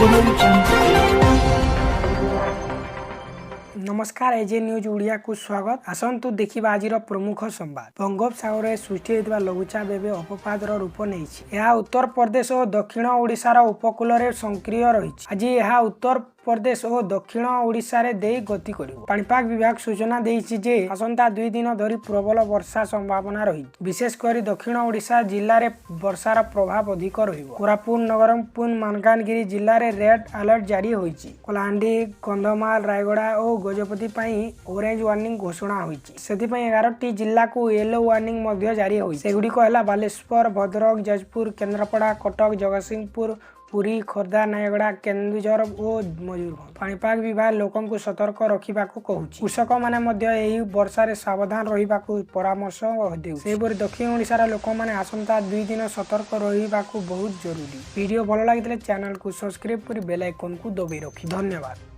Audio Jungle. ନମସ୍କାର, ଏଜେ news ଓଡ଼ିଆକୁ ସ୍ୱାଗତ। ଆସନ୍ତୁ ଦେଖିବା ଆଜିର ପ୍ରମୁଖ ସମ୍ବାଦ। ବଙ୍ଗୋପସାଗରରେ ସୃଷ୍ଟି ହୋଇଥିବା ଲଘୁଚାପ ଏବେ ଅବପାତର ରୂପ ନେଇଛି। ଏହା ଉତ୍ତର ପ୍ରଦେଶ ଓ ଦକ୍ଷିଣ ଓଡ଼ିଶାର ଉପକୂଳରେ ସକ୍ରିୟ ରହିଛି। ଆଜି ଏହା ଉତ୍ତର ପ୍ରଦେଶ ଓ ଦକ୍ଷିଣ ଓଡ଼ିଶାରେ ଦେଇ ଗତି କରିବ। ପାଣିପାଗ ବିଭାଗ ସୂଚନା ଦେଇଛି ଯେ ଆସନ୍ତା 2 ଦିନ ଧରି ପ୍ରବଳ ବର୍ଷା ସମ୍ଭାବନା ରହିଛି। ବିଶେଷ କରି ଦକ୍ଷିଣ ଓଡ଼ିଶା ଜିଲ୍ଲାରେ ବର୍ଷାର ପ୍ରଭାବ ଅଧିକ ରହିବ। କୋରାପୁଟ, ନବରଙ୍ଗପୁର, ମାଲକାନଗିରି ଜିଲ୍ଲାରେ ରେଡ୍ ଆଲର୍ଟ ଜାରି ହୋଇଛି। କଳାହାଣ୍ଡି, କନ୍ଧମାଳ, ରାୟଗଡ଼ା ଓ ଗଜପତି ପାଇଁ ଅରେଞ୍ଜ ୱାର୍ଣ୍ଣିଂ ଘୋଷଣା ହୋଇଛି। ସେଥିପାଇଁ 11ଟି ଜିଲ୍ଲାକୁ ୟେଲୋ ୱାର୍ଣ୍ଣିଂ ମଧ୍ୟ ଜାରି ହୋଇଛି। ସେଗୁଡ଼ିକ ହେଲା ବାଲେଶ୍ୱର, ଭଦ୍ରକ, ଯାଜପୁର, କେନ୍ଦ୍ରାପଡ଼ା, କଟକ, ଜଗତସିଂହପୁର, ପୁରୀ, ଖୋର୍ଦ୍ଧା, ନୟାଗଡ଼, କେନ୍ଦୁଝର ଓ ମୟୂରଭଞ୍ଜ। ପାଣିପାଗ ବିଭାଗ ଲୋକଙ୍କୁ ସତର୍କ ରଖିବାକୁ କହୁଛି। କୃଷକମାନେ ମଧ୍ୟ ଏହି ବର୍ଷାରେ ସାବଧାନ ରହିବାକୁ ପରାମର୍ଶ ଦେଉଛି। ସେହିପରି ଦକ୍ଷିଣ ଓଡ଼ିଶାର ଲୋକମାନେ ଆସନ୍ତା 2 ଦିନ ସତର୍କ ରହିବାକୁ ବହୁତ ଜରୁରୀ। ଭିଡ଼ିଓ ଭଲ ଲାଗିଥିଲେ ଚ୍ୟାନେଲକୁ ସବସ୍କ୍ରାଇବ୍ କରି ବେଲ୍ ଆଇକନ୍କୁ ଦବାଇ ରଖି। ଧନ୍ୟବାଦ।